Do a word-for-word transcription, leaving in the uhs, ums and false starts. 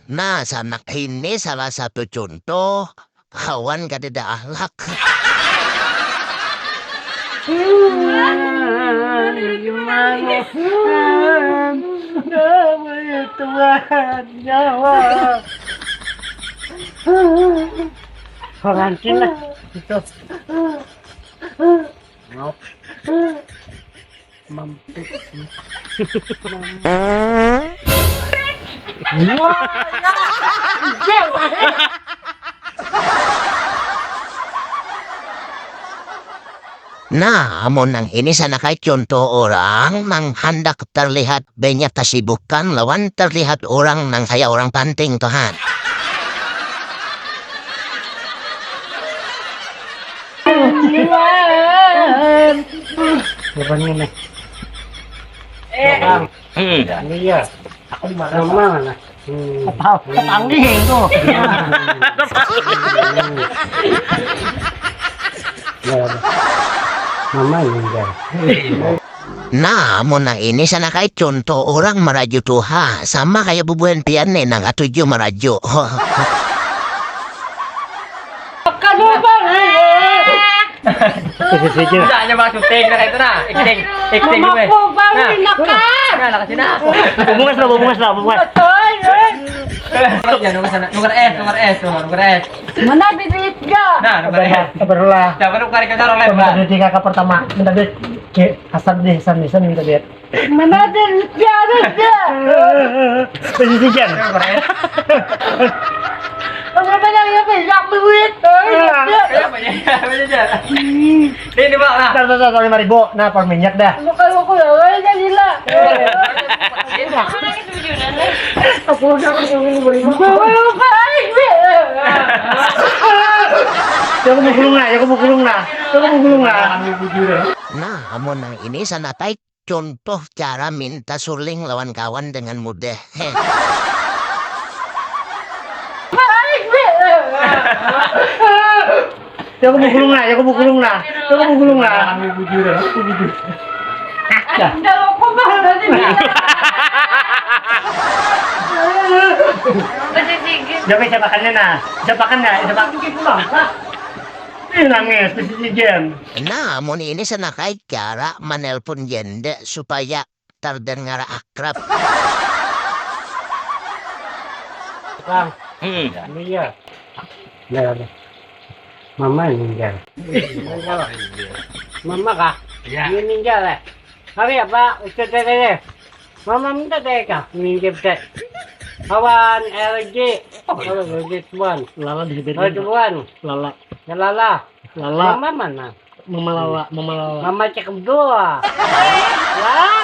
Nah, sanak ini salah satu contoh kawan kadada ahlak. Tuhan, nyawa. Pengantin lah itu. Mampus. Nah, amun nang ini sana kai contoh orang nang handak terlihat banyak kesibukan lawan terlihat orang nang kaya orang panting tuh han. Bukan ini. Eh, Bang. Hmm. Iya. Aku di mana? Mama mana? Hmm. Tahu, ketanggi itu. Mama meninggal. Nah, mun nang ini sana kai contoh orang merajuk tuha sama kayak bubuhan pian nih nang katuju merajuk. Bukan lubang. Sisi aja. Bisa aja mas syuting nah itu nah acting acting juga. Mamaku baru nah, dinakan. Nah, nah, kasih nah. Bungas lah, bungas lah, bungas. Betul. Ya nomor sana, nomor S, nomor S, nomor nomor S. Mana bibit ga? Nah, nomor S. Sabarlah. Jangan lupa kita rolet. Sabar di kakak pertama. Minta duit. Ke asal deh, san deh, san minta duit. Mana ada duit ga ada ga. Pendidikan. Apa banyak ya banyak duit. Ini ini bang nah. Tar tar tar lima ribu. Nah, per minyak dah. Bukan aku ya, weh jadi lah. Aku udah aku sungguh lima ribu. Bawa baik deh. Ya aku mau gulung nah, ya aku mau gulung nah. Ya aku mau gulung nah. Nah, amun nang ini sana tai contoh cara minta suling lawan kawan dengan mudah. Heh. Ya aku mau gulung lah, ya aku mau gulung lah, ya aku mau gulung lah. Kami bujur, aku bujur. Dah. Dah aku banget ini. Udah sih gini. Siapa siapakannya nah? Siapakan nggak? Siapa? Ini nangis, posisi jam. Nah, mun ini senakai cara menelpon janda supaya terdengar akrab. Bang, hmm. Iya. Nah, mama meninggal. Mama kah? Iya. Meninggal ya. Hari apa? Ustaz tadi. Mama minta teh kah? Meninggal teh. Kawan L G. Oh, L G tuan. Lala di sini. Tuan. Lala. Ya lala. Lala. Mama mana? Memelala, memelala. Mama cek dua. Lah,